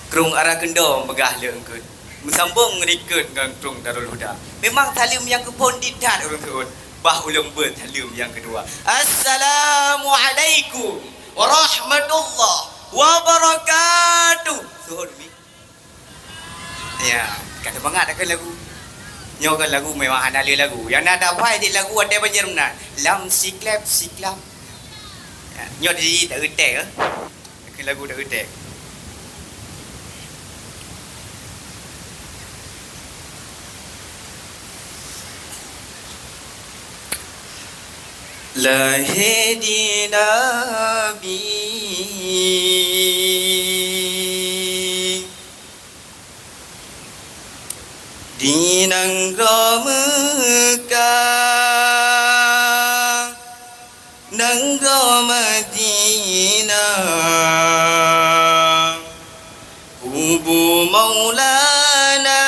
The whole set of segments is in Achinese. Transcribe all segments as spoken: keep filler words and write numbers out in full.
Krueng Ara Keundong peugah lé eungkôt, meusambông ngon eungkôt ngon Krueng Darul Huda. Memang saleuem nyang keuphôn di that ureuëng seuôt, bah ulôn beuet saleuem nyang keudua. Assalamualaikum warahmatullahi wabarakatuh. Seuôt mi. Ya, ka teumangat takheun lagu. Nyoe kan lagu memang hana lé lagu. Nyang na taphai cit lagu watée banjir meunan. Lam siklab siklam. Ya, nyoe di tak eutek, eh. Takheun lagu tak eutek. Lahé di Nabi di nanggroe Meukah, nanggroe Madinah. Kubu Maulana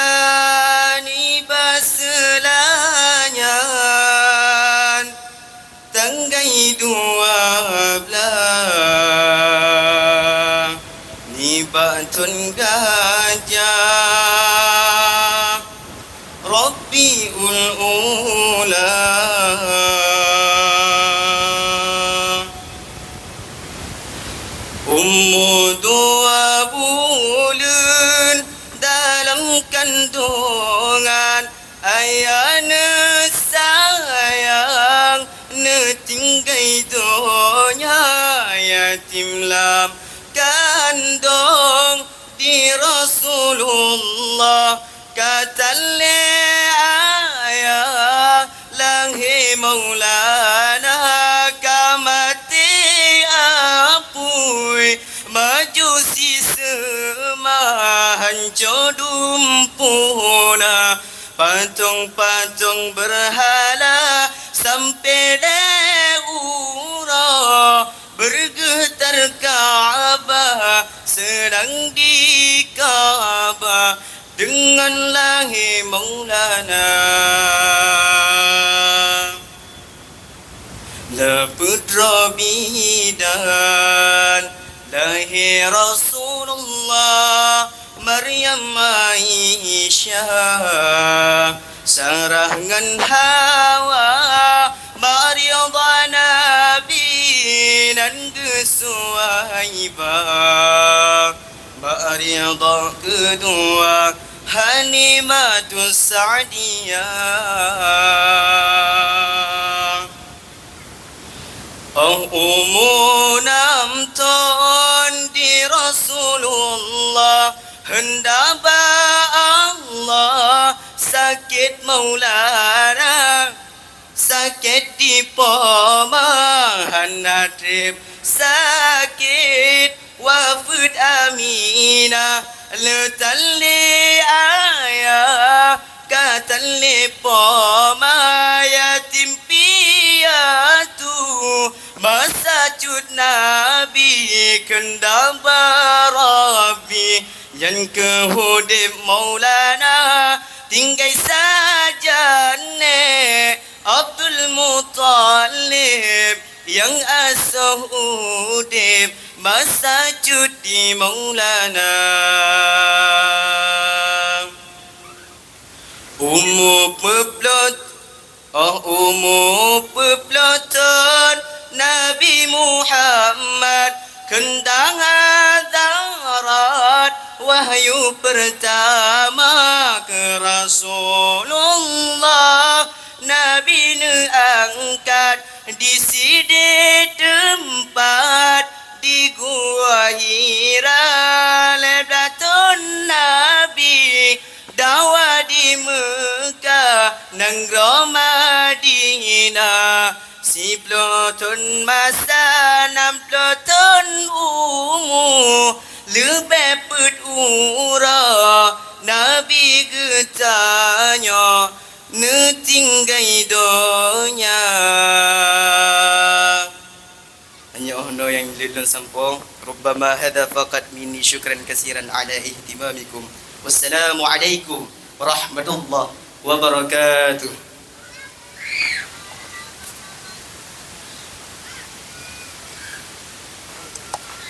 nibak seulanya nyan, tanggai dua blaih nibak thon gajah. Rabiul Ula. Umur dua buleuen dalam kandungan, ayah neusayang neutinggai donya, yatim lam kandong di Rasulullah. Ka tan lé ayah, lahé Maulana ka maté apui, majusi seumah hanco dumpuna, patong-patong beurhala sampoe lé uroe, beureuguih that Ka'bah seudang dikaba deungon lahé Maulana. Leupeudroe bidan lahé Rasulullah, Maryam, Aisyah, Sarah ngon Hawa, bak ridha Nabi nan geusuwaiba. Bak ridha keudua Halimatus Sa'diyah. Óh umu nam thon di Rasulullah, heunda bak Allah sakét Maulana. Sakét di poma hana treb, sakét wafeuet Aminah, le tan lé ayah, ka tan lé poma, yatim piatu. Masa cut Nabi keunda bak Rabbi, nyan keuh udeb Maulana, tinggai sajan nèk Abdul Muthalib nyang asoh udeb masa cut di Maulana. Umu peuploh, óh umu peuploh thon Nabi Muhammad keundang hadarat wahyu peurtama keu Rasulullah. Nabi neuangkat di sideh teumpat di Gua Hira, lhèe blah thon Nabi dawa di Meukah nanggroe Madinah. Siploh thon masa, nam ploh thon umu, leubeh peuet uroe Nabi geutanyoe neutinggai donya. Nyoe nyoe nyang lôn sampoe. Rubbama hadza faqat minni, syukran katsiran ala ihtimamikum. Wassalamualaikum warahmatullahi wabarakatuh.